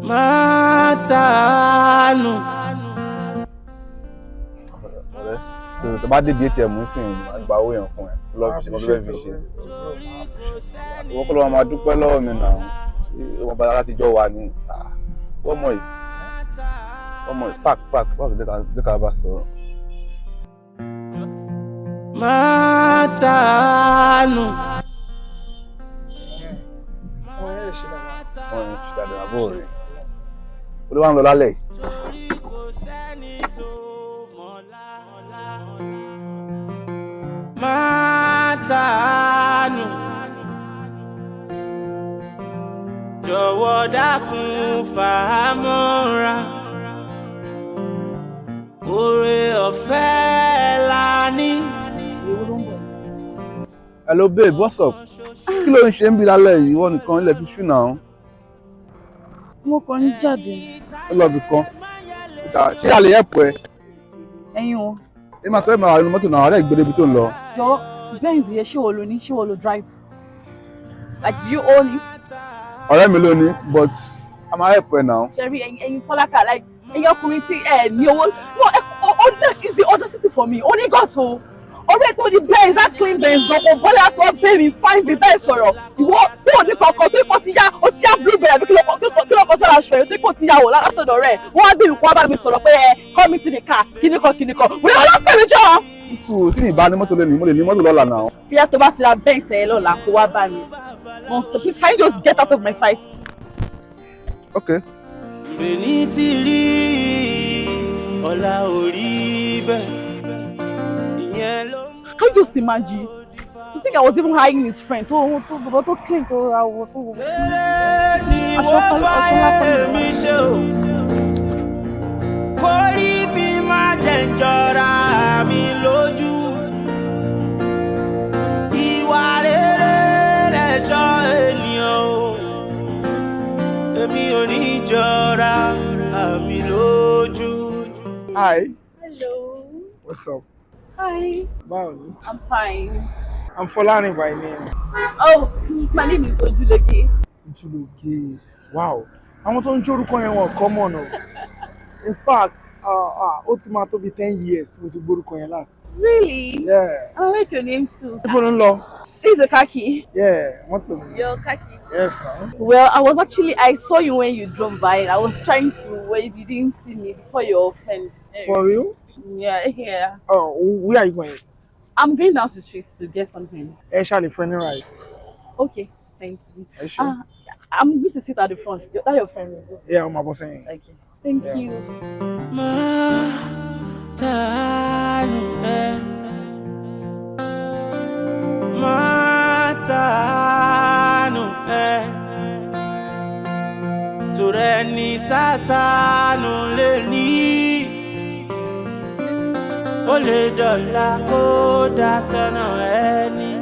Má tàánù. Ọ̀rẹ́, tó bá dé di ATM sí i, máa gba owó yẹn fún ẹ lọ fi ṣe mo fẹ́ fi ṣe. Ìwọ kọ́ ló máa dúpẹ́ lọ́wọ́ mi náà. Wọ́n bá láti jọ wà ní ọmọ yìí, ọmọ yìí, park, park, park, jẹ́ ká bá sọ̀rọ̀. Má tàánù. Wọ́n yẹn lè ṣe dáadáa. Wọ́n yẹn ṣe dáadáa bó rẹ̀. Olúwa ń lọ lálẹ́ yìí. Torí kò sẹ́ni tó mọ̀lá. Má tàánù. Jọ̀wọ́ dákun fàámọ́ra. Oore ọ̀fẹ́ la ní. Hello babe, what's up? Kí ló ń ṣe ń bí lálẹ́ yìí? Ìwọ nìkan, ilẹ̀ ti ṣú náà. Mo kàn ń jáde. Ó lọ ibì kan. Ṣé a lè help ẹ? Ẹ̀yin o. Ẹ máa tọ́ ẹ máa wà nínú mọ́tò náà, ọ̀rẹ́ ìgbélé ibi tó ń lọ. Jọ, Benz yẹn, ṣé wo lo ní? Ṣé wo lo drive? Like, do you own it? Ọ̀rẹ́ mi ló ní, but a máa help ẹ náà. Ṣe rí ẹ̀yin tálákà, like ẹ̀yin ọkùnrin tí ẹ ní owó. No, ẹ ó is the audacity for me. Ó ní gut o. Ọ̀rẹ́ tó ní Benz, that clean Benz gan kò bọ́lá tí wọ́n bẹ̀ mí fine bí bẹ́ẹ̀ sọ̀rọ̀. Ìwọ tí ò ní kankan tó kò ti yá, ó ti yá blueberry àbí kí ló kọ sára aṣọ ẹ̀ tó kò ti yá wò látọ̀dọ̀ rẹ̀. Wọ́n á bèèrè kó wá bá mi sọ̀rọ̀ pé ẹ come into the car, kíní kan kíní kan. Wọ́n yóò lọ pè mí jọ. Sùúrù, tí mi bá ní mọ́tò lónìí, mo lè ní mọ́tò lọ́la náà. Bíyà tó bá ti ra Benz ẹ lọ́la, kó wá bá mi. Nonsense. Please, can you just get out of my sight? Okay. Bẹ̀ni ti rí ọ̀la ò rí bẹ́ẹ̀. Ìyẹn ló mú. Can you just imagine? You think I was even hiding his friend tó tó bàbá tó clean tó ra owó tó wọ. Rere ni Aṣọ wọ́n ọ̀tún fàyè lápá mi ṣe o. Kórí mi má jẹ́ ń jọra mi lójú. Ìwà rere lẹ̀ṣọ́ ènìyàn o. Èmi ò ní jọra mi lójú. Hi. Hello. What's up? Hi. Báwo ni? I'm fine. I'm Folarin by name. Oh, my name is Ojuloge. Ojúlóge. Wow. Àwọn tó ń jórúkọ yẹn wọn common o. In fact, ó ti máa tó bí 10 years tí mo ti gbórúkọ yẹn last. Really? Yeah. I like your name too. Ibo ló ń lọ? This is a khaki. Yeah, mọ́tò mi. Your khaki. Yes, sir. Well, I was actually, I saw you when you drove by, and I was trying to wave. You didn't see me before your friend. For real? Yeah. Oh, where are you going? I'm going down the street to get something. Ẹ ṣáà lè fún ẹ ní ride. Okay, thank you. Ẹ ṣé. I'm going to sit at the front. That your friend will go. Yeah, ọmọ àbọ̀ sẹ́yìn. Okay. Thank Yeah. you. Má tàánù ẹ. Má tàánù ẹ. Torẹ́ni tátánù lè ní. Ó lè dọ̀la kó dá tọ́nà ẹni.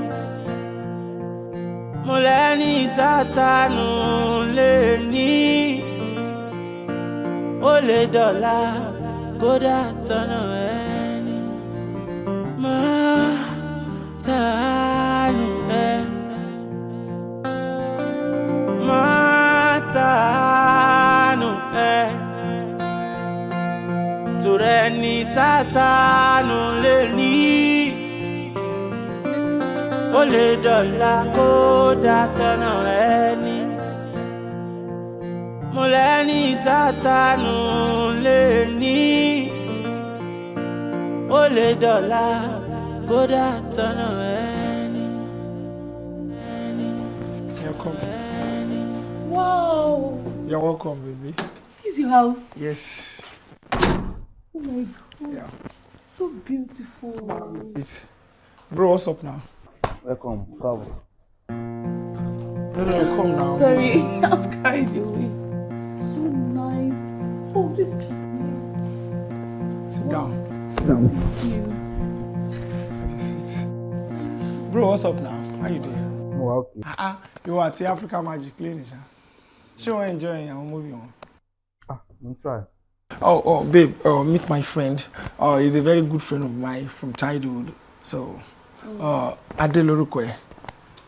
Mo lẹ́ni tátánù lè ní, ó lè dọ̀la kó dá tọ́nà ẹni. Má tàánù ẹ. Má tàánù ẹ. Torẹ́ni tátánù lè ní, ó lè dọ̀la kó dá tọ́nà ẹni. Mo lẹ́ni tátánù lè ní, ó lè dọ̀la kó dá tọ́nà ẹni. You're welcome. Wow. You're welcome, baby. This is your house. Yes. Oh my God. Yeah. So beautiful. It. Bro, what's up now? Welcome, káàbọ̀. No, come now. Sorry, I'm carried away. So nice. Oh, this Sit down. Sit down. Thank you. Have a seat. Bro, what's up now? How you doing? Mo wà okay. Ah, ah, ìwọ àti Africa Magic lè ní ṣá. Ṣé wọ́n enjoy àwọn movie wọn? Ah, mo ń try. Oh, babe, meet my friend. He's a very good friend of mine from childhood. So, Adé lorúkọ ẹ̀.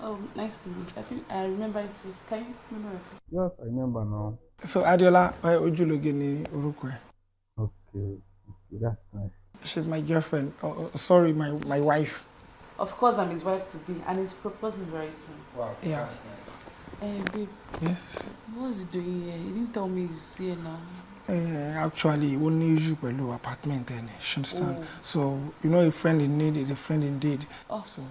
Oh, nice to meet you. I think I remember it. Face. Can you remember it? Yes, I remember now. So, Adeola, Ojúlóge ni orúkọ ẹ̀. Okay, that's nice. She's my girlfriend. Oh, sorry, my wife. Of course, I'm his wife to be, and he's proposing very soon. Wow. Yeah. Hey, babe. Yes. What's he doing here? He didn't tell me he's here now. Actually, ó ní issue pẹ̀lú apartment ẹ̀ ni, you understand? Oh. So, you know, a friend in need is a friend indeed. Oh. So,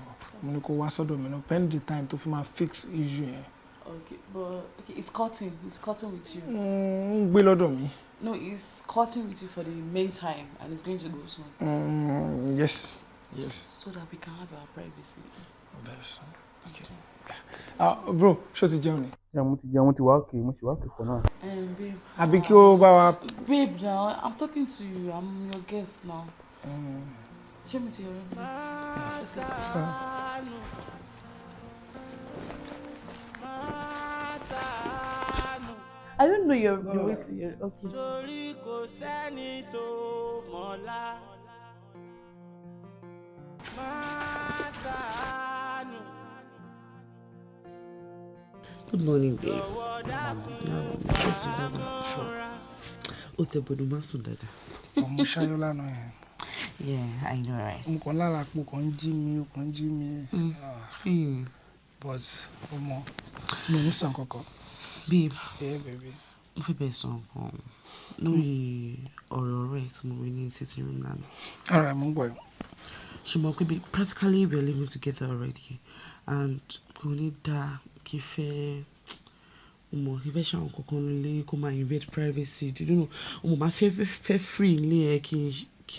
mo ní kó wá sọ́dọ̀ mi náà, spend the time tó fi máa fix issue yẹn. Okay, but okay, he's cutting. He's cutting with you. Ń gbé lọ́dọ̀ mi. No, he's cutting with you for the main time, and he's going to go soon. Yes. So that we can have our privacy. Very soon. Okay. Bro, ṣé o ti jẹun ni? Yeah, mo ti jẹun, mo ti wá okay, mo ti wá okay for now. Babe. Àbí kí ó bá wa. Babe, now I'm talking to you. I'm your guest now. Show me to your room. So, I don't know your the way to your okay. Torí kò sẹ́ni tó mọ̀la. Má tàánù. Good morning, babe. Jọ̀wọ́ dákun Ṣé sùn dáadáa? Sure. Ó tẹ gbọdọ̀ má sùn dáadáa. Ọmọ ṣayọ lánàá yẹn. Yeah, I know, right? Mo kàn lára pò kàn ń jí mi, ó kàn ń jí mi. Ah, but ọmọ mi ò ní sàn kankan. Babe, Yeah, baby. mo fẹ́ bẹ̀ sọ nǹkan lórí ọ̀rọ̀ rẹ̀ tí mo rí ní sitting room lánàá. All right, mo ń gbọ́ ẹ. Ṣùgbọ́n pé practically we are living together already and kò ní dáa kí fẹ́ ọmọ kí fẹ́ ṣàwọn kankan nílé kó máa invade privacy. Do you know, ọmọ máa fẹ́ free nílé ẹ kí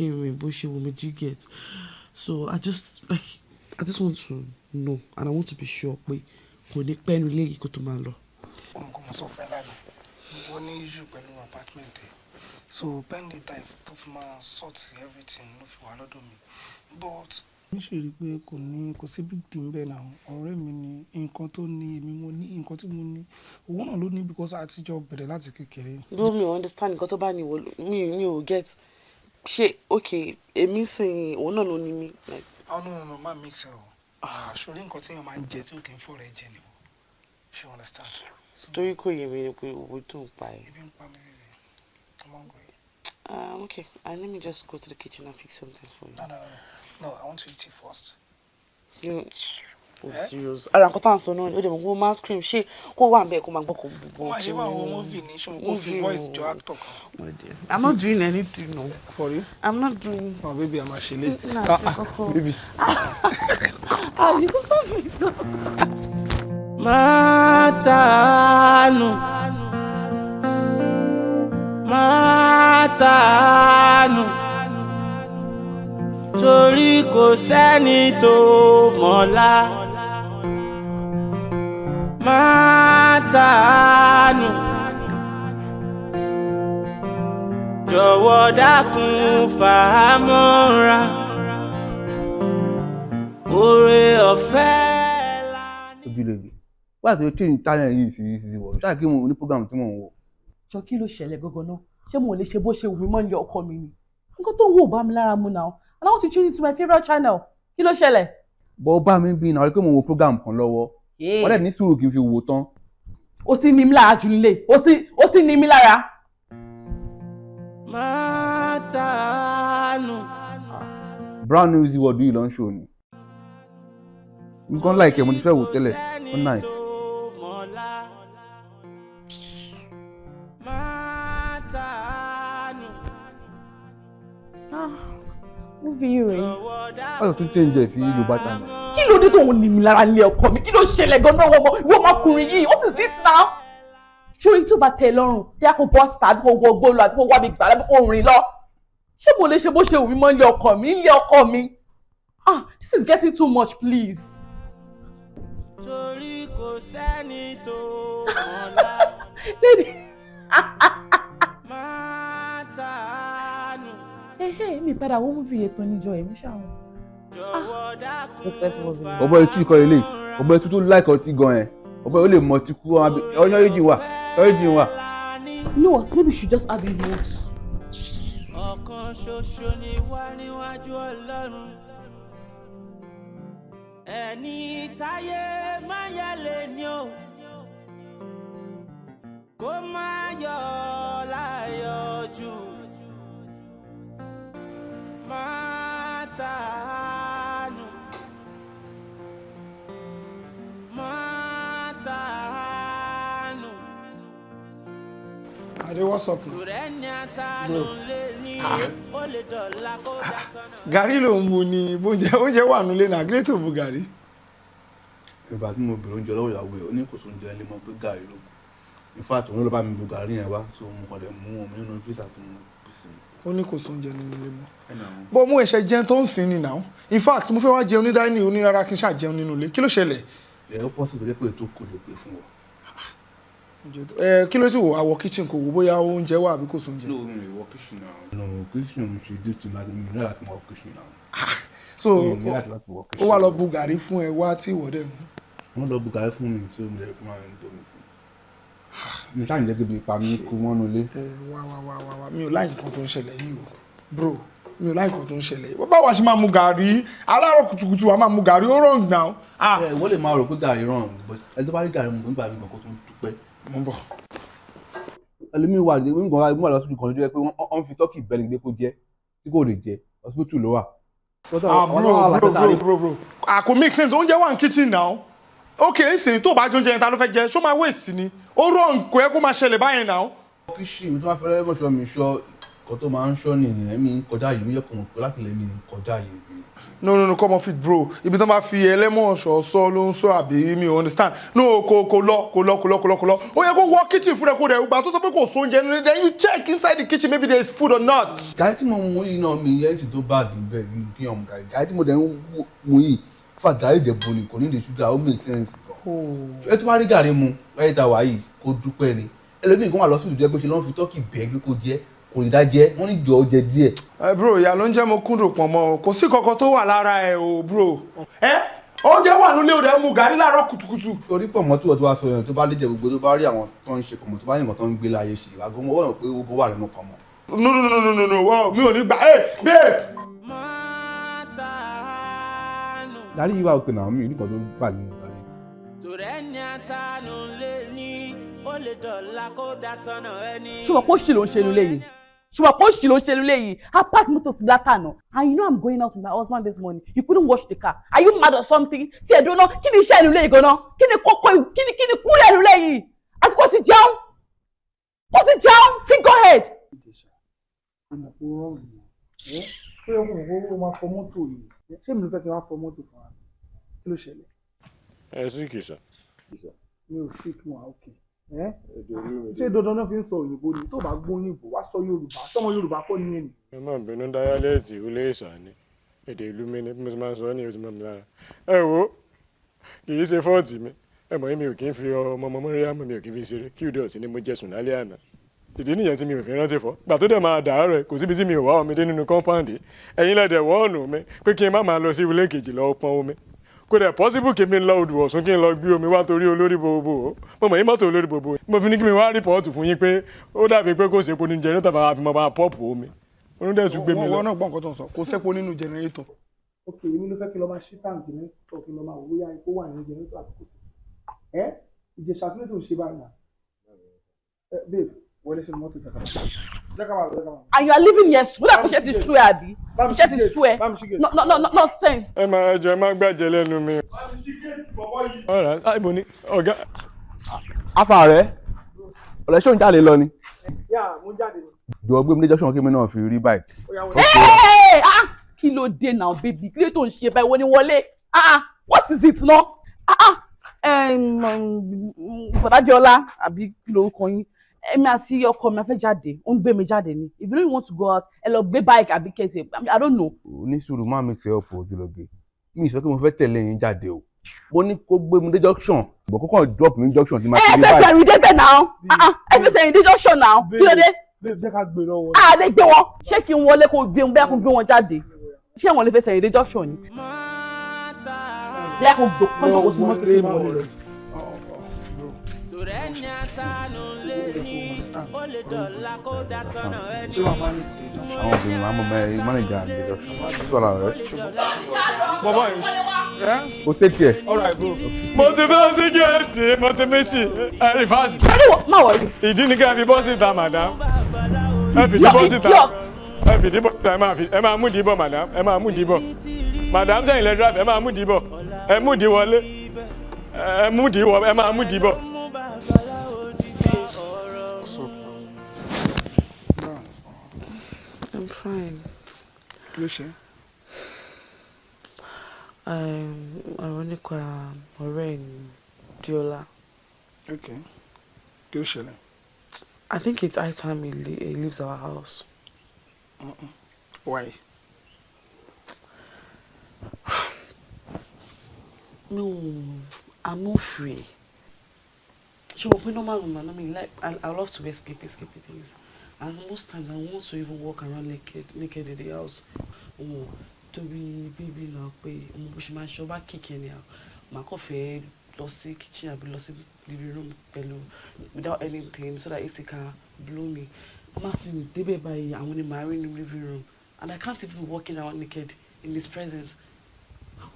n rìn bó ṣe wù mí, do you get? So I just want to know and I want to be sure pé kò ní pẹ́ nílé yìí kó tó máa lọ. Ọmọ kò mọ̀ sọ fẹ́ lánàá. Mo ní issue pẹ̀lú apartment ẹ̀. So pending time tó fi máa sort everything ló fi wà lọ́dọ̀ mi. But mi ṣe rí i pé kò ní kò sí big deal bẹ́ẹ̀ náà. Ọ̀rẹ́ mi ni nǹkan tó ní, èmi mo ní nǹkan tí mo ní. Owó náà ló ní because a ti jọ bẹ̀rẹ̀ láti kékeré. Bro, mi ò understand nǹkan tó bá ní ìwọ mi ò get. Ṣé okay, èmi sìn òun náà ló ní mi, like. Oh, no, má mix ẹ o. Ah, ṣorí nǹkan tí èèyàn máa ń jẹ tí ò kí ń fọ̀rọ̀ ẹ jẹ ni o. Ṣé you understand? So, Torí kò yé mi ni pé owó tó ń pa ẹ. Ebi ń pa mí, baby. I'm hungry. Okay, and let me just go to the kitchen and fix something for you. No. No, I want to eat it first. You oh, Eh? serious. Ara nǹkan tá à ń sọ náà ni ó dẹ̀ mọ̀ kó máa scream, ṣé kó wà níbẹ̀ kó máa gbọ́ kó gbọ́. Wọ́n máa ṣe bá àwọn movie ní ṣé mo kó fi voice jọ actor kan. Oh dear. I'm not doing anything, no. For you? I'm not doing. Oh, baby, I'm actually. Nah, Ah, ṣe ah, kọ́kọ́. baby. Ah, you go stop it. Stop. Má tàánù. Má tàánù. Torí kò sẹ́ni tó mọ̀la. Má tàánù. Jọ̀wọ́ dákun fàámọ́ra. Oore ọ̀fẹ́ la ní. Ojúlóge, wáyà tó change channel yìí sí wọ̀ ṣáà kí mo ní program tí mò ń wò. Jọ, kí ló ṣẹlẹ̀ gangan náà? Ṣé mo lè ṣe bó ṣe wù mí mọ́ ní ọkọ mi ni? Nǹkan tó ń wò bá mi lára mu now, and I want to tune into my favourite channel. Kí ló ṣẹlẹ̀? Bọ́ bá mi bí náà rí pé mo wo program kan lọ́wọ́, wọ́n dẹ̀ ní sùúrù kí n fi wò tán. Ó sì ní mi lára jù nílé, ó sì ní mi lára. Má tàánù. Brown News World yìí ló ń ṣò ní. Nǹkan láìkẹ́ mo ti fẹ́ wò tẹ́lẹ̀, ó nice. Mọ̀lá. Má tàánù. Ah, movie rèé. Jọ̀wọ́ dákun Wọ́n tún change ẹ̀ sí Yorùbá channel. Kí ló dé tó ń ní mi lára nílé ọkọ mi? Kí ló ṣẹlẹ̀ gan-an? Wọ́n ọmọkùnrin yìí, what is this now? Ṣórí tó bá tẹ́ ẹ lọ́rùn bí a kò bọ́ síta, àbí kò wọ gbó lọ, àbí kò wá mi gbà, àbí kò rìn lọ. Ṣé mo lè ṣe bó ṣe wù mí mọ́ nílé ọkọ mi, nílé ọkọ mi? Ah, this is getting too much, please. Torí kò sẹ́ni tó mọ̀lá. Lady. Má tàánù. Ehe, mi padà wọ́n movie yẹn tán níjọ́ ẹ̀ mú ṣáà. Jọ̀wọ́ dákun Mo pẹ́ tí mo sì Ọ̀bọ etú ikọ̀ ilé, ọ̀bọ etú tó láìkọ̀ ọtí gan ẹ̀, ọ̀bọ ó lè mọ ọtí kú. Ọyọ́ yìí wà, ọyọ́ yìí wà. You know what? Maybe you should just have a note. Ọ̀kan ṣoṣo ni wá níwájú Ọlọ́run. Ẹni táyé máa yẹlé ni o, kó má yọ láyọ̀ jù, má tàánù, má tàánù. Ade, what's up now? Tòrẹ́ni àtànù lé ní, ó lè dọ̀la kó dá tọ́nà. Gàrí ló ń mu ni bóúnjẹ oúnjẹ wà nílé náà, gílé tó bu gàrí. Ìgbà tí mo bèrè oúnjẹ lọ́wọ́ ìyàwó ẹ̀, ó ní kò sóúnjẹ ilé mọ́, pé gàrí ló kù. In fact, òun ló bá mi bu gàrí yẹn wá, so mo kàn lè mú omi nínú freezer tó mo bù sí i. Ó ní kò sóúnjẹ nínú ilé mọ́. Ẹnì àwọn. Bó mú ẹ̀ṣẹ̀ jẹun tó ń sìn ni now. In fact, mo fẹ́ wá jẹun ní dining, ó ní rárá, kí n ṣáà jẹun nínú ilé. Kí ló ṣẹlẹ̀? Ẹ ó possible jẹ́ pé ètò kò lè pè fún ọ. Ẹ kí ló sì wò àwọ̀ kitchen, kò wò bóyá oúnjẹ wà àbí kò sóúnjẹ? No, mi ò wọ kitchen náà. No, kitchen mi ṣe duty láti mi ní láti wọ kitchen náà. So Mi ní láti wọ ó kitchen. wá lọ bu gàrí fún ẹ wá tí ìwọ dẹ̀ mú. Wọ́n lọ bu gàrí fún mi, so mi lè fún àwọn ẹni tó mi sí. Mi ṣáà ní jẹ́ kí ebi pa mí kú mọ́nú ilé. Ẹ wá wá wá wá wá, mi ò láì nǹkan tó ń ṣẹlẹ̀ yìí o, bro. Mi ò láì nǹkan tó ń ṣẹlẹ̀ yìí. Báwa ṣe máa mu gàrí aláàárọ̀ kùtùkùtù, wa máa mu gàrí, ó wrong now. Ah. Ẹ wọ́n lè máa rò pé gàrí wrong, but ẹni tó bá rí gàrí mu nígbà mi gan kó tó ń dúpẹ́. Mo ń bọ̀. Ẹlòmíì wà ní gbọ̀ngàn wà lọ́sibítù kan tó jẹ́ pé wọ́n fi turkey bẹ́ẹ̀ ni gbé kó jẹ tí kò lè jẹ, hospital ló wà. Ah, bro, bro, bro, bro, bro, ah, kò make sense. Oúnjẹ wà ní kitchen now. Ok, nsìn tó bá jẹ oúnjẹ yẹn, ta ló fẹ́ jẹ? Ṣó máa waste ni? Ó wrong, kò yẹ kó máa ṣẹlẹ̀ báyẹn now. Kitchen tó bá fẹ́ mọ̀ṣọ́ mi ṣọ́ nǹkan tó máa ń ṣọ́ nìyẹn. Mi ń kọjá yìí, mi yẹ kò mọ̀ pé láti lè mi ń kọjá yìí. No, no, no, come off it, bro. Ibi tó máa fi ẹlẹ́mọ̀ọ́ṣọ́ sọ ló ń sọ, àbí mi ò understand? No, kò lọ, kò lọ, kò lọ, kò lọ, kò lọ. Ó yẹ kó wọ kitchen fúnra kó dẹ̀ gbà tó sọ pé kò sóúnjẹ nílé, then you check inside the kitchen, maybe there is food or not. Gàrí tí mo mú yìí náà, mi yẹn ti tó bá dùn bẹ́ẹ̀ nínú kí ọmọ gàrí. Gàrí tí mo dẹ̀ ń mú yìí fà, gàrí Ìjẹ̀bú ni, kò ní lè ṣúgà, ó make sense gan. Ẹ tó bá rí gàrí mu láyé tá a wà yìí, kó dúpẹ́ ni. Ẹlòmíì kan wà lọ́sibítù jẹ́ pé ṣe ló ń fi turkey bẹ́ẹ̀ gbé kó jẹ, kò ní dá jẹ, wọ́n ní jọ jẹ díẹ̀. Ẹ bro, ìyá ló ń jẹ́, mo kúndùn pọ̀ mọ́ o. Kò sí kankan tó wà lára ẹ o, bro. Ẹ oúnjẹ wà nílé, o dẹ̀ mu gàrí láàárọ̀ kùtùkùtù. Torí pọ̀ mọ́ tí wọ́n tó wá sọ yẹn, tó bá lè jẹ gbogbo, tó bá rí àwọn tó ń ṣe pọ̀ mọ́, tó bá yìnbọn tó ń gbé láyé ṣe, ìwà gan wọ́n pé owó wà nínú pọ̀ mọ́. No, no, no, no, no, no, wow, mi ò ní gbà. Ẹ babe. Má tàánù. Gàrí yìí wà òkè náà, mi ò ní kan tó gbà nínú gàrí. Tòrẹ́ni àtànù lé ní, ó lè dọ̀la kó dá tọ́nà ẹni. Ṣùgbọ́n pé ó ṣì ló ń ṣe lulẹ̀ yìí, ṣùgbọ́n pé ó ṣì ló ń ṣe lulẹ̀ yìí. I park motor sí látànà and you know I'm going out with my husband this morning. You couldn't wash the car. Are you mad or something? Tí ẹ̀ dúró náà, kí ni iṣẹ́ ìlú lẹ́yìn gan-an? Kí ni kókó? Kí ni kúlẹ̀ ìlú lẹ́yìn? Àti kò ti jẹun, kò ti jẹun, figure head. Àmọ̀ kó rọrùn ẹ́, ó yẹ kó mọ̀ kó máa fọ mọ́tò yìí. Ṣé mi ló fẹ́ kí n wá fọ mọ́tò fún wa? Kí ló ṣẹlẹ̀? Ẹ sì kì sà. Mi ò sick mọ́, okay. Ẹ́ ṣé dandan náà fi ń sọ òyìnbó ni? Tó bá gbọ́ òyìnbó, wá sọ Yorùbá. Sọmọ Yorùbá kọ́ ni ẹnì. Ẹ má bínú, dialect ilé ìsà ni èdè ìlú mi ni bí mo ti máa ń sọ ní oṣù mọ́ mi lára. Ẹ wo, kì í ṣe fault mi. Ẹ mọ̀, mi ò kí ń fi ọmọ ọmọ mọ́ríyámù, mi ò kí ń fi ṣeré. Kí ìdọ̀tí ni mo jẹ sùn lálẹ́ àná, ìdí nìyẹn tí mi ò fi rántí fọ́. Gbà tó dẹ̀ máa dàárọ̀ ẹ̀, kò síbi tí mi ò wá omi dé nínú compound. Ẹ̀yin lẹ́dẹ̀ wọ́ọ̀nù mi pé kí n má máa lọ sí ilé kejì lọ pọn omi. Kò dẹ̀ possible kí mi lọ odò Ọ̀ṣun kí n lọ gbé omi wá torí olórí gbogbo mo mọ̀ yín, mọ́tò olórí gbogbo. Mo fi ní kí mi wá report fún yín pé ó dàbí pé kò sépo ní generator bá fi mọ́ bá pump omi. Oyún dẹ̀ tún gbé mi lọ. Wọ́n náà gbọ́ nǹkan tó ń sọ, kò sépo nínú generator. Ok, èmi ló fẹ́ kí n lọ máa ṣí tank generator, kí n lọ máa wò bóyá epo wà nínú generator àti kò sí. Ẹ Ìjẹ̀ṣà, kí ló tó ń ṣe báyìí náà? Ẹ babe, wọlé sínú mọ́tò, jẹ́ ká máa jẹ́ ká máa lọ, jẹ́ ká máa lọ. And you are living here, ó dà pé iṣẹ́ ti sú ẹ, àbí iṣẹ́ ti sú ẹ? Bá mi ṣí gate. No, no, no, nonsense. Ẹ máa ẹ jọ̀ọ́, ẹ má gbàjẹ́ lẹ́nu mi. Bá mi ṣí gate bọ̀bọ̀ yìí. Ọ̀rọ̀ àìbò ni ọ̀gá. Afa rẹ ọ̀rẹ́, ṣó ń jáde lọ ni? Yà, mo ń jáde ni. Jọ̀wọ́, gbé mi dé junction kí mi náà fi rí báyìí. Ó yá, wọlé. Hey, ah, kí ló dé now, baby? Kí ló tó ń ṣe báyìí? Wọ́n ní wọlé. Ah ah, what is it now? Ah ah, Bọ̀dájọ́lá, àbí kí lorúkọ yín? Èmi àti ọkọ mi a fẹ́ jáde, ó ń gbé mi jáde ni. If you don't want to go out, ẹ lọ gbé bike àbí kẹsẹ̀, I don't know. Onísùúrù, má mi tẹ ọ̀pọ̀ ojúlóge. Mi sọ pé mo fẹ́ tẹ̀lé yín jáde o. Mo ní kó gbé mi dé junction, bọ̀ kókò drop mi ní junction tí máa Ẹ fi rí fẹsẹ̀ báyìí. rìn débẹ̀ now. Ah ah, ẹ fẹsẹ̀ rìn dé junction now. Kí ló dé? Babe, jẹ́ ká gbé lọ́wọ́. A lè gbé wọn. Ṣé kí n wọlé kó gbé wọn, bẹ́ẹ̀ kó gbé wọn jáde? Ṣé wọn lè fẹsẹ̀ rìn dé junction ni? Bẹ́ẹ̀ kó gbé kó sí mọ́tò kí n wọlé lọ. Tòrẹ́ni àtànù lé ní, Understand? Ṣé wàá manage the deduction? Àwọn obìnrin máa ń mọ manager and deduction. Ṣé wàá rẹ? Bọ́bọ́ yìí. O take care. All right, bro. Mo ti fẹ́ sí géètì, mo ti mí sí ẹ rìfáàsì. Má worry. Ìdí ni ká fi bọ́ síta, madam. Ẹ fìdí bọ́ síta. Ẹ fìdí bọ́ síta, ẹ máa mú dìbọ̀, madam. Ẹ máa mú dìbọ̀. Madam, sẹ́yìn lẹ drive, ẹ máa mú dìbọ̀. Ẹ mú dì wọlé. Ẹ mú dì wọ, ẹ máa mú dìbọ̀. What's up, bro? I'm fine. Kí ló ṣe? Ọ̀rọ̀ nípa ọ̀rẹ́ mi, Diola. Okay. Kí ló ṣẹlẹ̀? I think it's high time he leaves our house. Why? No, I'm not free. Ṣé o pé normal woman, I mean, like, I love to escape, escape things. And most times I want to even walk around naked, naked in the house. Oh, torí baby náà pé ọmọ bó ṣe máa ń ṣe ọba kìkì ẹni àwọn màá kàn fẹ́ lọ sí kitchen àbí lọ sí living room pẹ̀lú without anything so that it can blow me. Má ti débẹ̀ báyìí, àwọn ni màá rí ní living room and I can't even walk in around naked in his presence.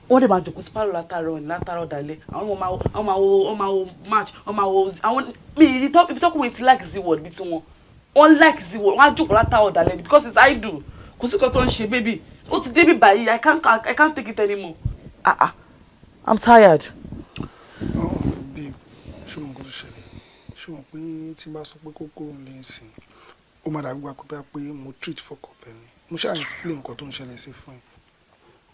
Wọ́n dẹ̀ máa jòkó sí pálọ̀ látàárọ̀ ní látàárọ̀ dalẹ́. Àwọn ọmọ máa wo, wọ́n máa wo match, wọ́n máa wo àwọn mi rí ibi tọkùnrin ti like z word bí tiwọn. Wọ́n like z word, wọ́n á jòkó látàárọ̀ dalẹ́ because it's idle. Kò sí kan tó ń ṣe baby. Ó ti débi báyìí, I can't take it anymore. Ah ah, I'm tired. Oh, babe, ṣé mo nǹkan tó ṣẹlẹ̀? Ṣé mo pé tí n bá sọ pé kó kúrò nílé ìsìn, ó máa dàbí gbà pé mo treat fuck up ẹ ni. Mo ṣáà explain nǹkan tó ń ṣẹlẹ̀ sí fún ẹ.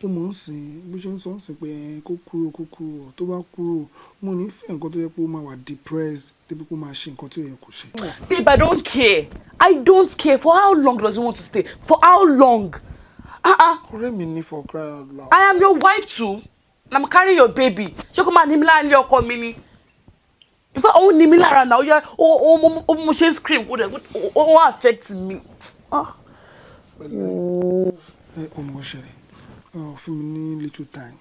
Tó mò ń sìn bó ṣe ń sọ ń sìn pé kó kúrò, kó kúrò, tó bá kúrò, mo ní fẹ́ nǹkan tó yẹ pé ó máa wà depressed débi pé ó máa ṣe nǹkan tí ò yẹ kó ṣe. Babe, I don't care. I don't care. For how long does he want to stay? For how long? Ah ah. Ọ̀rẹ́ mi ní, for crying out loud. I am your wife too. And I'm carrying your baby. Ṣé kó máa ní mi lára ilé ọkọ mi ni? In fact, òun ní mi lára náà. Ó yẹ ó mo ṣe ń scream kó dẹ̀ ó affect me. Ah. Ẹ ọmọ ṣẹlẹ̀, fún mi ní little time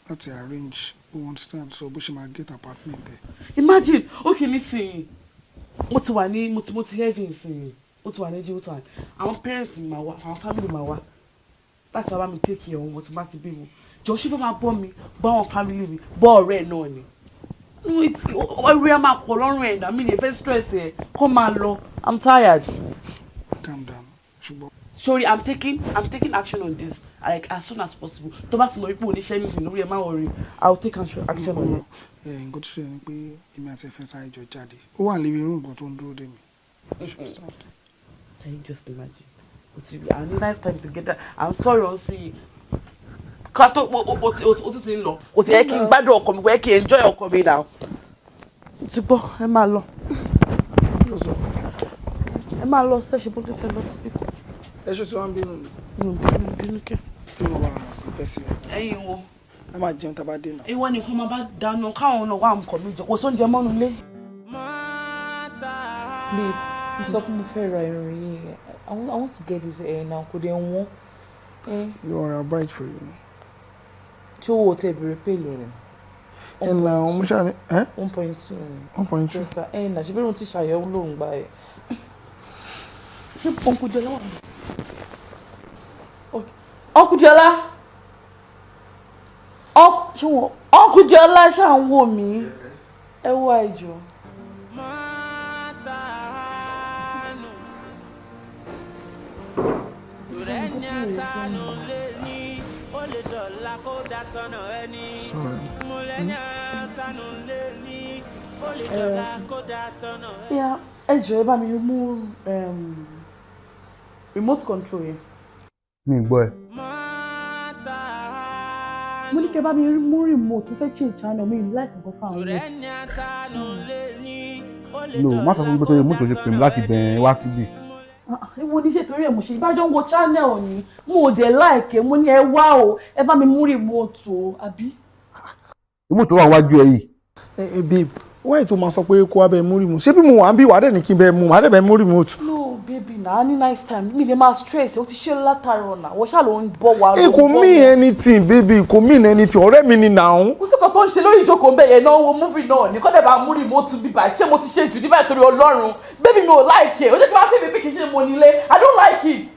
láti arrange, o understand, so bó ṣe máa get apartment ẹ. Imagine, okay, nísìnyí, mo ti wà ní mo ti heavy nísìnyí, mo ti wà ní jail time. Àwọn parents mi máa wá, àwọn family máa wá láti wá bá mi take care ọmọ tí bá ti bí mo. Jọ, ṣé fẹ́ máa bọ́ mi, bọ́ àwọn family mi, bọ́ ọ̀rẹ́ ẹ̀ náà ni? No, it's orí ẹ̀ máa pọ̀ lọ́rùn ẹ̀ náà, mi ní fẹ́ stress ẹ̀, kó máa lọ. I'm tired. Calm down, ṣùgbọ́n. Sorry, I'm taking action on this like as soon as possible. Tó bá ti mọ̀ wípé oníṣẹ́ mi lórí ẹ̀, má worry, I will take action on it. Ẹ nǹkan tó ṣẹlẹ̀ ni pé èmi àti ẹ̀fẹ́ sáré jọ jáde, ó wà níbi irú nǹkan tó ń dúró dè mí. Can you just imagine? O ti a ní nice time together. I'm sorry, on sí ká tó o ti o tún ti ń lọ. Kò sí yẹ kí n gbádùn ọkọ mi, kò yẹ kí n enjoy ọkọ mi now. Ti gbọ́, ẹ máa lọ. Kí ló sọ? Ẹ máa lọ ṣẹ́ṣe bó tó fẹ́ lọ síbí kan. Ẹ ṣe tí wọ́n ń bínú ni? Mi ò bínú, bínú kẹ́. Kí ló wà prepare sílẹ̀? Ẹ̀yin wo? A máa jẹun tá a bá dé náà. Ìwọ nìkan máa bá dáná, káwọn náà wà nǹkan mi jẹ, kò sóúnjẹ mọ́nu ilé. Babe, mo sọ pé mo fẹ́ ra irun yìí. I want to get this hair now. Kò dé wọ́n. You are, I'll buy it for you. Tí owó tẹ bèrè pé lò ní? Ẹ nà àwọn mo ṣáà ní. 1.2. 1.2. Just that ẹ̀ nà ṣe bí wọ́n ti ṣàyẹ̀wò lóun gbà ẹ̀. Ṣé Uncle Diola wà ní? Uncle Diola! Ṣé wọn Uncle Diola ṣáà ń wò mí? Ẹ wá ìjọ. Mọ́tàánù tùrẹ́ni àtànù lé ní ó lè dọ̀la kó dàtọ̀nà ẹni. Múlẹ́ni àtànù lé ní ó lè dọ̀la kó dàtọ̀nà ẹni. Yeah, ẹ jọ̀ọ́, ẹ bá mi mú remote control yẹn. Mi gbọ́ ẹ. Mo ní kẹ́ bá mi mú remote, mo fẹ́ change channel mi, like nǹkan fún àwọn. Tùrẹ́ni àtànù lé ní ó lè No, má sọ fún mi pé torí mọ́tò ṣe pè mí láti bẹ̀rẹ̀ wá síbí. Ìwọ ní ṣe torí ẹ̀ mo ṣe ìbájọ́ ń wo channel ni, mo ò dẹ̀ like, mo ní ẹ wá o, ẹ bá mi mú remote o, àbí. Remote tó wà wájú ẹ yìí. Ẹ ẹ babe, why tó máa sọ pé kó wá bẹ mú remote? Ṣé bí mo wà ń bí wàá dẹ̀ ní kí n bẹ mú, wàá dẹ̀ bẹ mú remote? No babe, Baby na ní nice time, mi lè máa stress, ó ti ṣe látàárọ̀ náà, wọ́n ṣáà ló ń bọ̀ wá. Ẹ kò mean anything, baby, kò mean anything. Ọ̀rẹ́ mi ni now. Kò sí kan tó ń ṣe lórí ìjókòó ń bẹ̀ yẹn náà, wo movie náà ní kọ́dẹ̀ bá mú remote bíbá. Ṣé mo ti ṣe jù níbà torí Ọlọ́run? Baby, mi ò like ẹ̀. Ó jẹ́ kí n máa fi mi bí kì í ṣe mo nílé. I don't like it.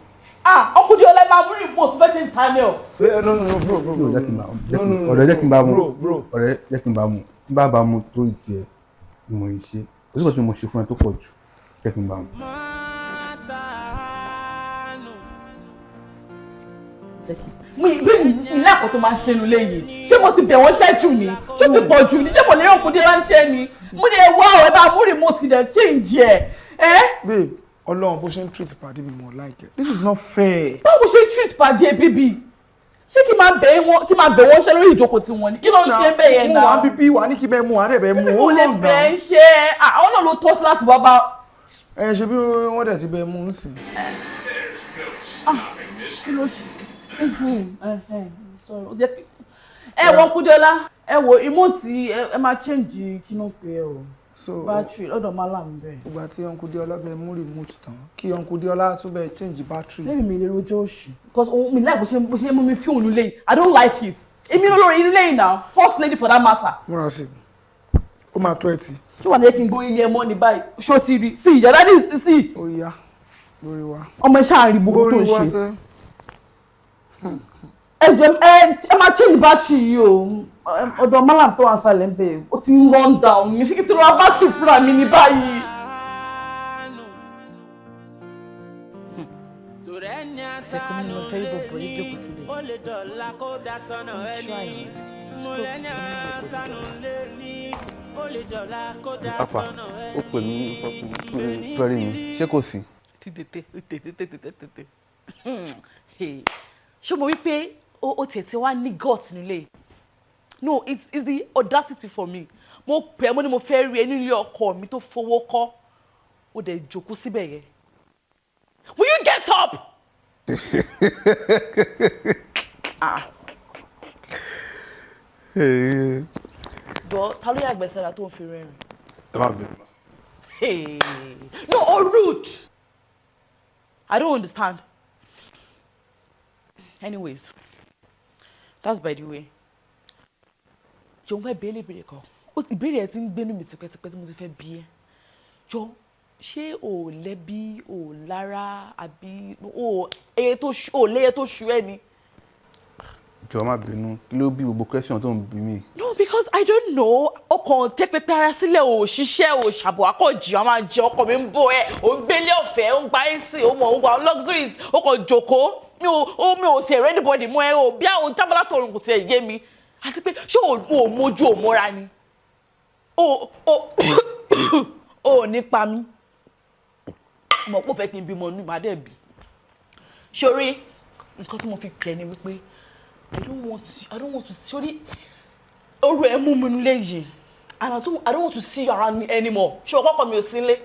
Ah, ọkùnrin ọlẹ́ máa mú remote, fẹ́ change channel. No, no, no, bro, bro, bro. Jẹ́ kí n bá No, no, no, ọ̀rẹ́, jẹ́ kí n bá mu. Bro, bro. Ọ̀rẹ́, jẹ́ kí n bá mu. Tí bá bá mu torí tiẹ̀ ni mo yìí ṣe, kò sí kan tí mo ṣe fún ẹ tó pọ̀ jù. Jẹ́ kí n bá mu. Mọ́tàánù. Mi ìgbé ilé àkọ́ tó máa ń ṣe nulẹ̀ yìí, ṣé mo ti bẹ̀ wọ́n ṣẹ́jù ni? Ṣé ti pọ̀ jù ni? Ṣé mo lè rí òkú dé ránṣẹ́ ni? Mo ní ẹ wá ọ̀, ẹ bá mú remote kí dẹ̀ change ẹ̀ ẹ́. Babe, Ọlọ́run, bó ṣe ń treat pàdé mi, mo like it. This is not fair. Báwo ṣe treat pàdé bíbí? Ṣé kí máa bẹ̀ wọ́n, kí máa bẹ̀ wọ́n ṣe lórí ìjókòó tí wọ́n ní? Kí ló ń ṣe bẹ́ẹ̀ yẹn Mo náà? wà bíbí wà ní kí bẹ́ẹ̀ mú àárẹ̀ bẹ́ẹ̀ mú. Mo lè bẹ̀ ń ṣe, àwọn náà ló tọ́ sí láti wá bá. Ẹ ṣe bí wọ́n dẹ̀ ti bẹ́ẹ̀ mú un sìn. Kí ló ṣe? Ẹ wọ́n Kúdẹ́lá, ẹ wo remote, ẹ máa change, kí ló pè é o, So battery lọ́dọ̀ Malam bẹ́ẹ̀. Ìgbà tí Uncle Deola bẹ mú remote tán, kí Uncle Deola tún bẹ change battery. Lẹ́yìn mi lè rojọ́ òṣì because òun mi láì bó ṣe mú mi fí òun lẹ́yìn. I don't like it. Èmi ló lórí ilé yìí now, first lady for that matter. Múra sí i, ó máa tó ẹ tì. Ṣé wà ní kí n gbórí ilé ẹ mọ́ ní báyìí? Ṣó ti rí sí ìyá dádì sí? Ó yá, lórí wa. Ọmọ iṣẹ́ àárín gbogbo tó Lórí ń wa ṣe. sẹ́. Ẹ jọ, ẹ máa change battery yìí o. Ọ̀dọ̀ Malam tó wà sálẹ̀ ń bẹ̀, ó ti ń run down ní. Ṣé kí n ti ra battery fúnra mi ní báyìí? Àánú. Tòrẹ́ni Ẹ̀kọ́ mi àtànù mo fẹ́ rí lé bọ̀bọ̀ yìí ní jókòó sílẹ̀. ó lè dọ̀la kó dá tọ̀nà ẹni. Mo lẹ́ni àtànù lé ní ó lè dọ̀la kó dá Afa tọ̀nà ó pè mí, ó sọ fún mi pé fẹ́rí mi, ṣé kò sí? Tí tètè tètè tètè tètè. Ṣé mo wí pé o tiẹ̀ ti wá ní gut nílé? No, it's the audacity for me. Mo pè é, mo ní mo fẹ́ rí ẹ nílé ọkọ mi tó fowó kọ́, ó dẹ̀ jókòó síbẹ̀ yẹn. Will you get up? Ah, jọ, ta ló yàgbẹ́ sára tó ń fi rẹ́rìn? Ẹ má bínú. Hey. No, oh, rude. I don't understand. Anyways, that's by the way. Jọ̀ọ́, fẹ́ béèrè ìbéèrè kan. Ó ti ìbéèrè ẹ ti ń gbénú mi tipẹ́tipẹ́ tí mo ti fẹ́ bí ẹ. Jọ, ṣé o ò lẹ́bí, o ò lára, àbí o ẹyẹ tó ṣu, o lẹ́yẹ tó ṣu ẹ ni? Jọ̀ọ́, má bínú, kí ló bí gbogbo question tó ń bí mi? No, because I don't know. Ọkàn tẹ́ pẹpẹ ara sílẹ̀, ò ṣiṣẹ́, ò ṣàbò akọ̀jì, àwọn máa jẹ ọkọ mi ń bọ̀ ẹ́, ò ń gbélé ọ̀fẹ́, ò ń gba AC, ò mọ̀, ò ń gba luxuries, ó kàn jókòó. Mi ò tiẹ̀ ready body mú ẹ, ò bí àwọn jábọ́lá tọrùn kò tiẹ̀ yé mi. Àti pé ṣé o ò mójú ò mọ́ra ni? O ò ní pa mí. Mọ̀ pé ó fẹ́ kí n bímọ inú ìbá dẹ̀ bí. Ṣorí, nǹkan tí mo fi pè é ni wípé I don't want to sórí oru ẹ mú mi nílé yìí and I don't want to see you around me anymore. Ṣé ọkọ mi ò sí nílé?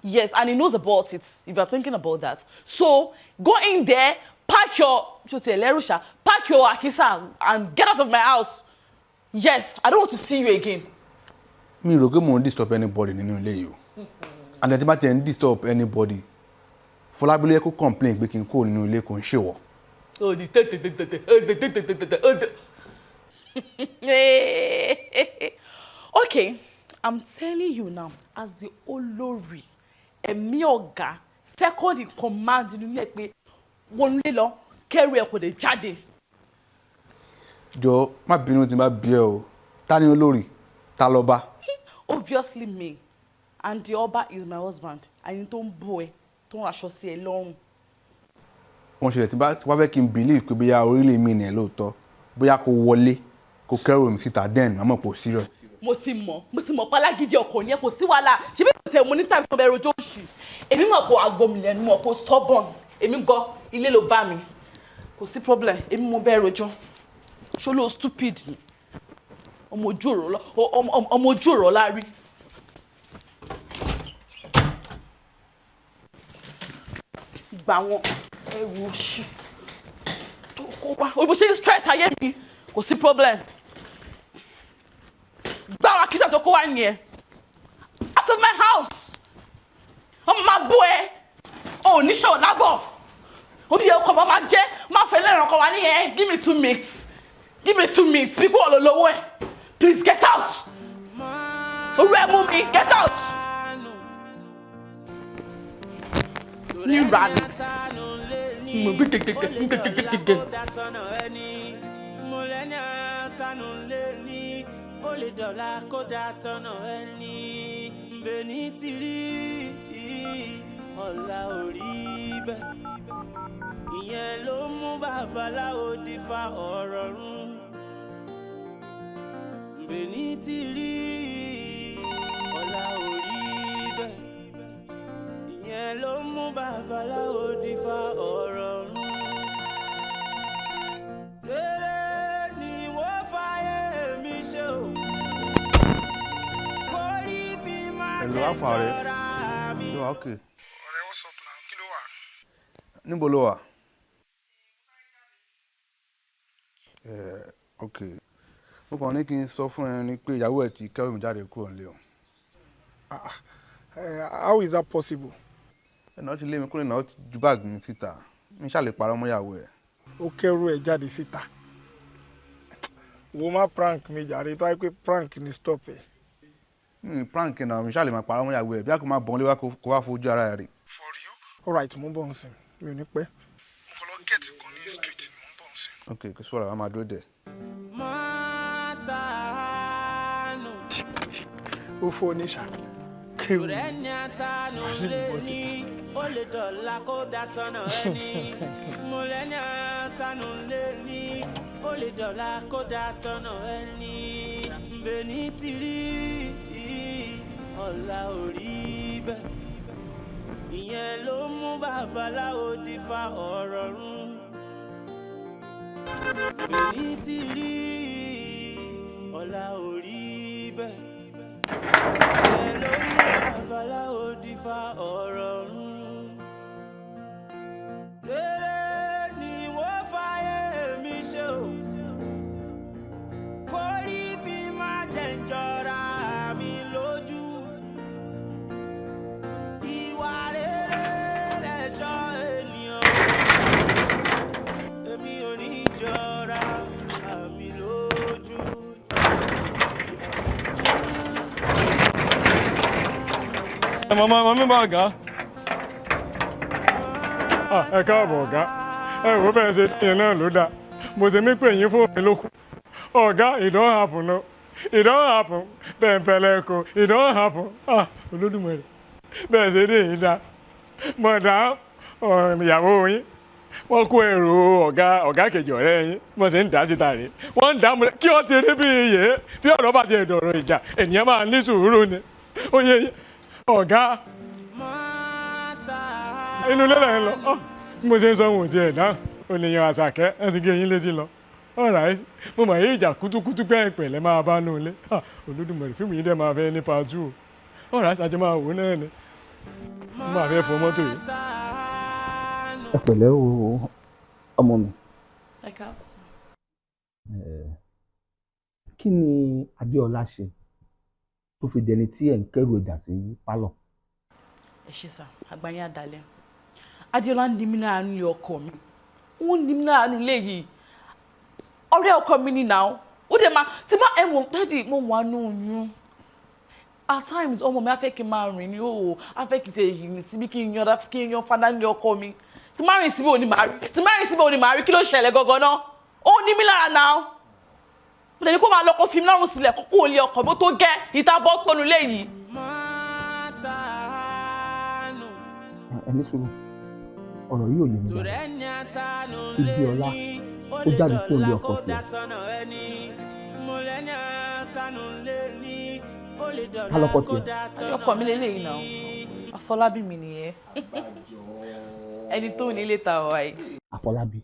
Yes, and he knows about it if you are thinking about that. So go in there, pack your, ṣo tiẹ̀ lẹ́rù ṣá, pack your akisa and get out of my house. Yes, I don't want to see you again. Mi rò pé mò ń disturb anybody nínú ilé yìí o. And tí bá tiẹ̀ ń disturb anybody, Fọlábí ló yẹ kó complain pé kí n kúrò nínú ilé, kò ń ṣèwọ. Oh, the tete tete tete tete tete tete. Okay, I'm telling you now, as the olórí, ẹ̀mí ọ̀gá, second in command nínú ilé, pé wọnú lọ, kẹrù ẹ kò lè jáde. Jọ, má bínú tí n bá bí ẹ o, ta ni olórí, ta lọ́ba? Obviously me, and the ọba is my husband, ẹni tó ń bọ̀ ẹ, tó ń raṣọ sí ẹ lọ́rùn. Wọ́n ṣẹlẹ̀ tí bá fẹ́ kí n believe pé bóyá orílẹ̀ mi nìyẹn lóòótọ́, bóyá kó wọlé, kó kẹ́rù mi síta, then màá mọ̀ pé o serious. Mo ti mọ̀ pálágídí ọkọ̀ yẹn, kò sí wàhálà. Ṣé bí kò tẹ̀ mo ní time tó bẹ̀rẹ̀ ojú òṣì. Èmi mọ̀ pé àgọ́ mi lẹ́nu mọ̀ pé stubborn. Èmi gan ilé ló bá mi, kò sí problem. Èmi mo bẹ̀rẹ̀ rojọ́. Ṣó ló stupid ni? Ọmọ ojú ọ̀rọ̀ lárí. Gbà wọn ẹrù òṣì tó kó wá, bó ṣe ń stress ayé mi, kò sí problem. Gbà wọn akísà tó kó wá nìyẹn, out of my house. Ọmọ máa bú ẹ. Ò ní ṣe ò lábọ̀. Oníyẹ ọkọ̀ máa jẹ́ máa fẹ́ lẹ́ràn kan wá ní ẹ, "Give me two meats, give me two meats." Bí kò lọ lówó ẹ̀. Please get out. Orú ẹ mú mi, get out. Ní ìranù. Mo bí gègègè gègègè. Mo lẹ́ni àtànù lé ní, ó lè dọ̀la kó dá tọ̀nà ẹni. Bẹ́ẹ̀ni ti rí, ọ̀la ò rí bẹ́ẹ̀. Ìyẹn ló mú babaláwo dífá ọ̀rọ̀ run. Bẹ́ẹ̀ni ti rí, ọ̀la ò rí bẹ́ẹ̀. Ìyẹn ló mú babaláwo dífá ọ̀rọ̀ run. Rere ni wọ́n fàyè mi ṣe o. Kórí mi máa Hello, jẹ́ Alpha rẹ̀. jọra mi. Ṣé wà okay? Ọ̀rẹ́, what's up now? Kí ló wà? Níbo ló wà? Ok. Mo kàn ní kí n sọ fún ẹ ni pé ìyàwó ẹ ti kẹ́rù mi jáde kúrò nílé o. How is that possible? Ẹnà ti lé mi kúrò náà, ó ti ju báàgì mi síta. Mi ṣáà lè parọ́ mọ́ ìyàwó ẹ̀. Ó kẹ́rù ẹ̀ jáde síta. Wo, má prank mi jàre. Tó wáyé pé prank ni, stop ẹ̀. Mi prank náà, mi ṣáà lè máa parọ́ mọ́ ìyàwó ẹ̀ bí a kò máa bọ̀n lé wá kó wá fojú ara ẹ̀ rí. For real? Alright, mo ń bọ̀ nsìn, mi ò ní pẹ́. Mo kàn lọ get kan ní street, mo ń bọ̀ nsìn. Ok, kò sí wàhálà, wàá máa dúró dẹ̀. Mọ́tàánù. Ó fọ́ oníṣà kéwù. Tòrẹ́ni àtànù lé ní, ó lè dọ̀la kó dá tọ̀nà ẹni. Mo lẹ́ni àtànù lé ní, ó lè dọ̀la kó dá tọ̀nà ẹni. Bẹ́ẹ̀ni ti rí, ọ̀la ò rí bẹ́ẹ̀. Ìyẹn ló mú babaláwo dífá ọ̀rọ̀ run. Bẹ́ẹ̀ni ti rí, ọ̀la ò rí bẹ́ẹ̀. Ìyẹn ló mú babaláwo dífá ọ̀rọ̀ run. Rere ni wọ́n fàyè mi ṣe o. Kórí mi má jẹ́ ń jọra mi lójú. Ìwà rere lẹ̀ṣọ́ ènìyàn. Èmi ò ní jọra mi lójú. Màmá màmí bá ọ̀gá. Ah, ẹ káàbọ̀ ọ̀gá. Ẹ wò bẹ́ẹ̀ ṣe yẹn náà ló dáa. Mo ṣe mí pè yín fún mi lókun. Ọ̀gá, it don happen o. It don happen. Bẹ̀ẹ̀bẹ̀lẹ̀ kò, it don happen. Ah, Olódùmarè. Bẹ́ẹ̀ ṣe dé yìí dáa. Mọ̀dà ìyàwó yín. Wọ́n kó èrò ọ̀gá ọ̀gá kejì ọ̀rẹ́ yín. Wọ́n ṣe ń dá síta rèé. Wọ́n ń dá múlẹ̀ kí wọ́n ti rí bí iye. Bí ọ̀rọ̀ bá ti dọ̀rọ̀ ìjà, ènìyàn máa ní sùúrù ni. Ó yẹ yín. Ọ̀gá, inú ilé lẹ́yìn lọ. Ọ́, bí mo ṣe ń sọ ohun tí ẹ̀ dáhùn ó lè yan àṣàkẹ́ ẹ̀ ti gé yín létí lọ. Alright, mo mọ̀ yí ìjà kútúkútú pẹ́ ìpẹ̀lẹ́ máa bá nù ilé. Ah, Olódùmarè, fíìmù yìí dẹ̀ máa fẹ́ ní part two o. Alright, àjọ máa wò náà ni. Mo máa fẹ́ fọ mọ́tò yìí. Ẹ pẹ̀lẹ́ o, ọmọ mi. Ẹ káàbọ̀ sir. Kí ni Adéọlá ṣe tó fi dẹni tí ẹ̀ ń kẹ́rù ẹ̀dà sí pálọ̀? Ẹ ṣe sir, àgbáyé àdálẹ́. Adéọlá ń ní mí lára nílé ọkọ mi. Ó ń ní mí lára nílé yìí. Ọ̀rẹ́ ọkọ mi ni now. Ó dẹ̀ máa tí bá ẹ wò, daddy, mo wà nù oyún. At times, ọmọ mi á fẹ́ kí n máa rìn ní òwò, á fẹ́ kí n tẹ ìrìn síbi, kí n yan kí n yan fada nílé ọkọ mi. Tí má rìn síbi òní màá rí, tí má rìn síbi òní màá rí. Kí ló ṣẹlẹ̀ gangan náà? Ó ní mí lára now. Mo dẹ̀ ní kó máa lọ, kó fi mí lọ́rùn sílẹ̀, kó kó lé ọkọ mi, ó tó gẹ́ ìta bọ́ tónu lé yìí. Mọ́tàánù. Ẹ ní sùúrù, ọ̀rọ̀ yìí ò yé mi dáadáa. Tòrẹ́ni àtànù Ibi lé ọlá, ní, ó ó lè jáde kúrò dọ̀la nílé kó ọkọ dá tiẹ̀. tọ̀nà ẹni. Mo lẹ́ni àtànù lé ní, ó lè Ká dọ̀la lọ́kọ kó tiẹ̀. dá tọ̀nà Ọkọ mi lélẹ́yìí náà. Afọlábí mi nìyẹn. Ẹni tó nílé ta wà yìí. Àfọlábí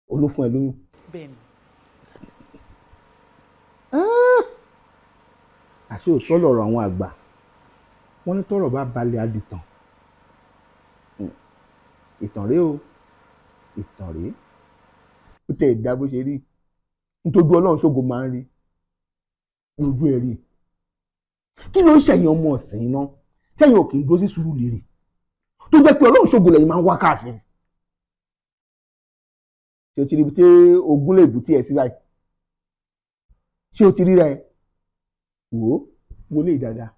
olófún ẹ lóyún? Bẹ́ẹ̀ni. Àṣé òótọ́ lọ̀rọ̀ àwọn àgbà, wọ́n ní tọ́rọ̀ bá balẹ̀ á di tàn. Ìtàn rèé o, ìtàn rèé. Ó tẹ ìdá bó ṣe rí nítorí Ọlọ́run ṣògo máa ń rí lójú ẹ̀ rí. Kí ló ń ṣẹ̀yìn ọmọ ọ̀sìn iná tẹ̀yìn ò kì í dúró sí sùúrù lérè? Tó jẹ́ pé Ọlọ́run ṣògo lẹ́yìn máa ń wá káàkiri. Ṣé o ti rí ibi tí ogún lè bù tí ẹ sí báyìí? Ṣé o ti rí rẹ? Wò ó, wọlé dáadáa.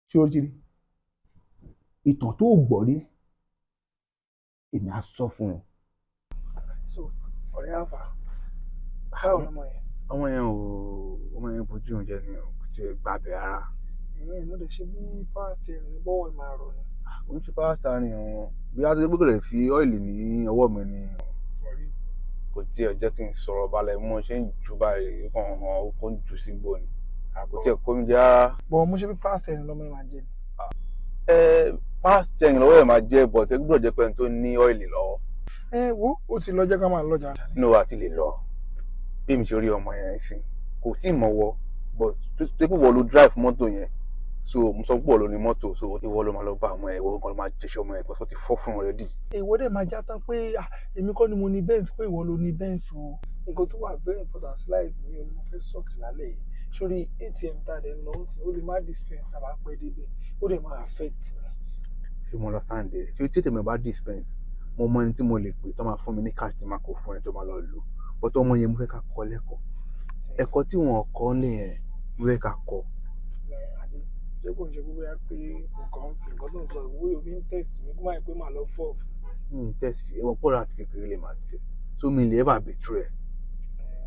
Ṣé o ti rí ìtàn tó gbọ́ rí? Èmi á sọ fún ẹ. So ọ̀rẹ́ àfà, báwo lọmọ yẹn? Ọmọ yẹn ò, ọmọ yẹn bójú oúnjẹ ni o, kò tiẹ̀ gbàbẹ̀ rárá. Ẹ̀yìn mo lè ṣe bí power steering ní bọ́wọ́ ẹ̀ máa rọ̀ ni. Kò ń ṣe power steering wọn bí a ti gbọ́dọ̀ lè fi oil ní ọwọ́ mi ni kò tiẹ̀ jẹ́ kí n sọ̀rọ̀ balẹ̀. Bí mo ṣe ń jù báyìí, kàn hàn ó kó ń jù sígbó ni, kò tiẹ̀ kó mi jẹ́ rárá. Bọ̀ mo ṣe bí power steering lọmọ yẹn máa jẹ ni. Ẹ power steering lọ́wọ́ ẹ̀ máa jẹ́, but ẹ gbọ́dọ̀ jẹ́ pé ẹni tó ní oil lọ́wọ́. Ẹ wo, ó ti lọ, jẹ́ ká máa lọ́jà. Inú wa ti lè lọ. Bí mi ṣe rí ọmọ yẹn sí, kò tí ì mọ̀wọ́, but tó pé wọ́n ló drive mọ́tò yẹn, so mo sọ pé wọ́n ló ní mọ́tò, so ìwọ ló máa lọ bá ọmọ yẹn, ìwọ kan ló máa jẹṣẹ́ ọmọ yẹn, pẹ̀sọ́ ti fọ́ fún already. Ìwọ dẹ̀ máa já tán pé èmi kọ́ ni mo ní Benz, pé ìwọ ló ní Benz o. Nǹkan tó wà very important sí life mi ò ní mo fẹ́ sort lálẹ́ yìí. Sórí ATM tá a dẹ̀ ń lọ sí, ó lè má dispense àbá pẹ́ débẹ̀, ó dẹ̀ máa affect mi. Ṣé mo understand ẹ? Ṣé tètè mi bá dispense, mo mọ ẹni tí mo lè pè tó máa fún mi ní cash tí máa kó fún ẹ tó máa lọ lò, but ọmọ yẹn, mo fẹ́ ká kọ́ lẹ́kọ̀ọ́, ẹ̀kọ́ tí wọ́n kọ́ nìyẹn, mo fẹ́ ká kọ́. Adé, ṣé kò ń ṣe gbogbo ya pé nǹkan fi nǹkan tó ń sọ ìwé òfin test mi, kó má yẹ pé màá lọ fọ́ fún? Mi test ẹ̀wọ̀n pọ̀ láti kékeré lè máa tiẹ̀, so mi lè ever betray ẹ̀.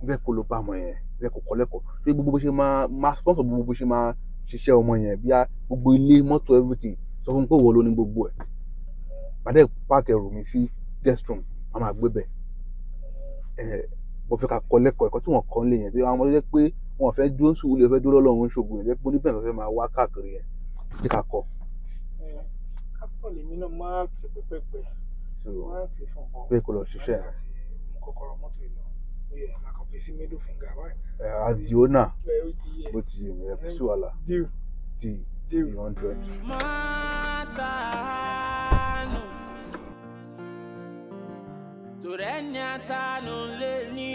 Mo fẹ́ kó lọ bá ọmọ yẹn, mo fẹ́ kó kọ́ lẹ́kọ̀ọ́ ṣé gbogbo bó ṣe máa máa sponsor, gbogbo bó ṣe máa ṣiṣẹ́ ọmọ yẹn, bí i gbogbo ilé, mọ́tò, everything. Sọ fún mi pé ìwọ ló ní gbogbo ẹ̀. Pàdé park ẹrù mi sí guest room, a máa gbé bẹ̀ ẹ̀. Mo fẹ́ ká kọ́ lẹ́kọ̀ọ́ ẹ̀kọ́ tí wọ́n kọ́ lé yẹn, tí àwọn ọmọdé jẹ́ pé wọ́n fẹ́ dúró sùúrù lè fẹ́ dúró lọ́lọ́run ṣògùn yẹn, jẹ́ pé oníbẹ̀rẹ̀ fẹ́ máa wá káàkiri yẹn, jẹ́ ká kọ́. Kápítọ̀ lèmi náà máa tì pẹ́pẹ́pẹ́, máa tì fún ọ. Pé kó lọ ṣiṣẹ́. Láti mú kọ́kọ́rọ́ mọ́tò yìí lọ, ó yẹ máa kàn fi sí middle finger báyìí. Ẹ as the owner. Ẹ ó ti yẹ. Bó ti yé mi, ẹ kò sí wàhálà. Deal. D D 100. Mọ́tàánù tòrẹ́ni àtànù lé ní,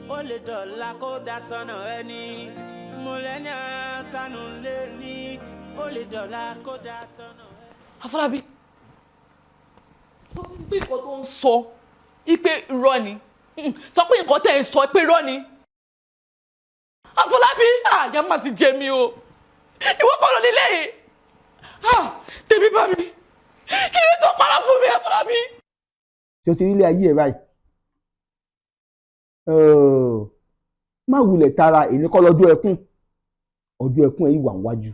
ó lè dọ̀la kó dá tọ̀nà ẹni. Mo lẹ́ni àtànù lé ní, ó lè dọ̀la kó dá tọ̀nà ẹni. Afọlábí, sọ pé nǹkan tó ń sọ ipe irọ́ ni. Sọ pé nǹkan tẹ̀ ń sọ pé irọ́ ni. Afọlábí, àyà má ti jẹ mí o. Ìwọ kọ́ ló nílé yìí. Tèmi bá mi, kí ló tó para fún mi, Afọlábí? Ṣé o ti rí ilé ayé ẹ báyìí? Má wulẹ̀ tara, èmi kọ́ lọ́jọ́ ẹkún, ọjọ́ ẹkún ẹ̀ yìí wà wájú.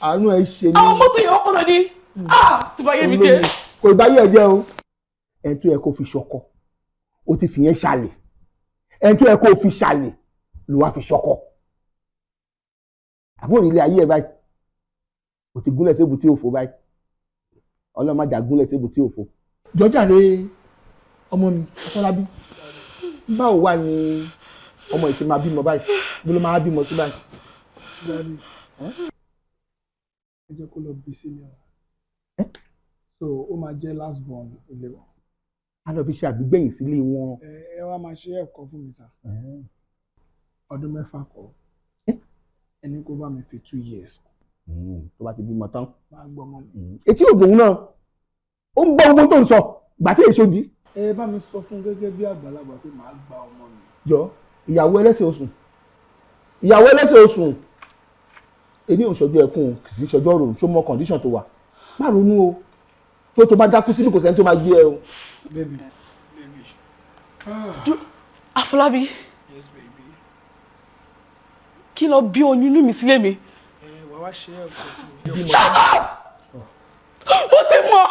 Àánú ẹ ṣe mí. Àwọn mọ́tò yẹn, wọ́n kọ́ ló ní tí bá yé mi jẹ́. Kò bá yé ẹ jẹ́ o. Ẹni tó yẹ kó fi ṣọkọ, o ti fi yẹn ṣàlè. Ẹni tó yẹ kó fi ṣàlè ló wá fi ṣọkọ. Àbúrò ilé ayé ẹ báyìí, o ti gúnlẹ̀ sébùté òfò báyìí. Ọlọ́run má jà gúnlẹ̀ sébùté òfò. Jọjàre, ọmọ mi Afọlábí, báwo wà ní ọmọ ìṣe máa bímọ báyìí? Bí ló máa bímọ sí báyìí? Daddy, ẹ jẹ́ kó lọ bí sílé wọn, so ó máa jẹ́ last born ilé wọn. A lọ fi ṣe àbígbẹ̀yìn sílé wọn. Ẹ wá máa ṣe ẹ̀kọ́ fún mi sà. Ọdún 6 kọ́, ẹni kó bá mi fi 2 years. Tó bá ti bímọ tán. Máa gbọ́ ọmọ mi. Etí ògùn náà, ó ń gbọ́ gbogbo tó ń sọ gbà tí èso di. Ẹ bá mi sọ fún gẹ́gẹ́ bí àgbàlagbà pé màá gba ọmọ mi. Jọ, ìyàwó ẹlẹ́sẹ̀ oṣù, ìyàwó ẹlẹ́sẹ̀ oṣù, èmi ò ṣọjọ́ ẹkún, kì í ṣọjọ́ ròrùn. Ṣó mọ condition tó wà? Má ronú o. Tó bá dákú síbi, kò sẹ́ni tó máa gbé ẹ o. Baby, baby. Afọlábí. Yes, baby. Kí lọ bí oyún inú mi sílé mi? Ẹ wà wá ṣe ẹ̀kọ́ fún mi. Shut up! Mo ti mọ̀,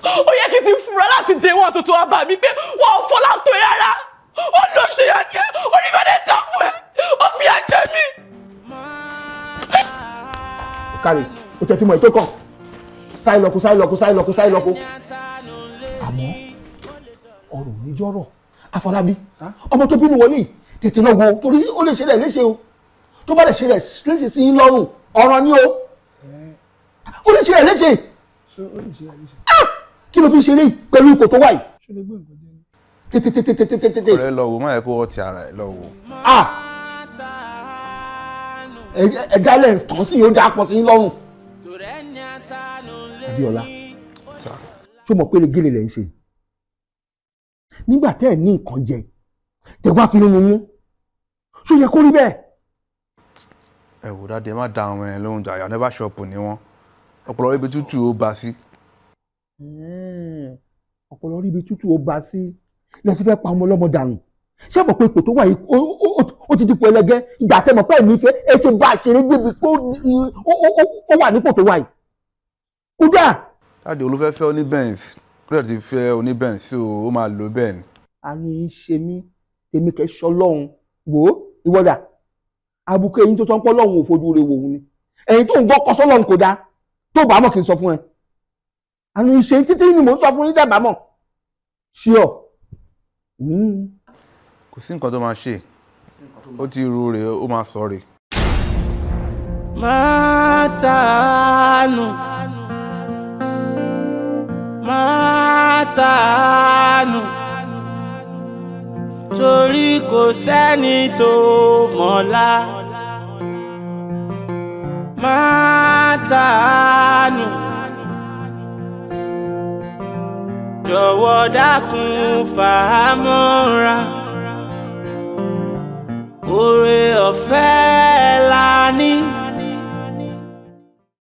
ó yẹ kí n ti fura láti dé wọn tó wá bá mi pé wọn ò fọlá tó ẹ rárá. Ó lọ ṣe yà ni ẹ orí bá dé dán fún ẹ, ó fi àjẹ mi. Kárí o, tẹ̀ tí mo ètò kan, sáì lọ́kù, sáì lọ́kù, sáì lọ́kù, sáì lọ́kù. Àmọ́ ọ̀rọ̀ níjọ́rọ̀, Afọlábí, ọmọ tó bínú wọlé yìí, tètè lọ wo, torí ó lè ṣe rẹ̀ léṣe o. Tó bá lè ṣe rẹ̀ léṣe sí yín lọ́rùn, ọ̀ràn ni o. Ó lè ṣe rẹ̀ léṣe. Ṣé ó lè ṣe àlejò? Kí ló fi ṣeré yìí pẹ̀lú ipò tó wà yìí? Ṣé lè gbé nǹkan jẹ ni? Tètè, tètè, tètè, tètè. Ọ̀rẹ́, lọ wò, má yẹ kó ọtí ara ẹ, lọ wò. Ah, ẹ dálẹ̀ tán sí yóò dá pọ̀ sí yín lọ́rùn. Adéọlá, Ṣó mọ̀ pé gèlè lẹ̀ ń ṣe nígbà tẹ́ ẹ̀ ní nǹkan jẹ, tẹ́ wá fi nínú mú? Ṣó yẹ kó rí bẹ́ẹ̀? Ẹ wò, daddy, ẹ má da àwọn ẹ̀ lóhùn jàyà, never shop ni wọ́n. Ọpọlọ ibi tútù ó bá sí. Ọpọlọ rí ibi tútù ó bá sí lẹ́sìn fẹ́ pa ọmọ ọlọ́mọ dànù. Ṣé mọ̀ pé ipò tó wà yìí, ó ti dípò ẹlẹgẹ́? Ìgbà tẹ́ mọ̀ pé ẹ̀mí fẹ́ ẹ ṣe bá a ṣeré débi pé ó wà nípò tó wà yìí, kódà. Daddy, olúfẹ́ fẹ́ oní Benz, ó dẹ̀ ti fẹ́ oní Benz, so ó máa lò bẹ́ẹ̀ ni. Àánú yín ṣe mí. Èmi kẹ́ ṣọlọ́run wò ó. Ìwọ́dà àbùkù eyín tó tán pọ́ lọ́hùn ò fojú rẹ̀ wò ó ni. Ẹ̀yin tó ń gbọ́ kọ́sọ́ lọ́hùn kò dáa tó bá mọ̀ kí n sọ fún ẹ. Àánú yín ṣe títí ni mò ń sọ fún yín dàbà mọ̀ ṣíọ. Kò sí nǹkan tó máa ṣe, ó ti ru rè, ó máa sọ rè. Máa tàánù, máa tàánù, torí kò sẹ́ni tó mọ̀la. Máa tàánù, jọ̀wọ́ dákun fàámọ́ra. Oore ọ̀fẹ́ la ní.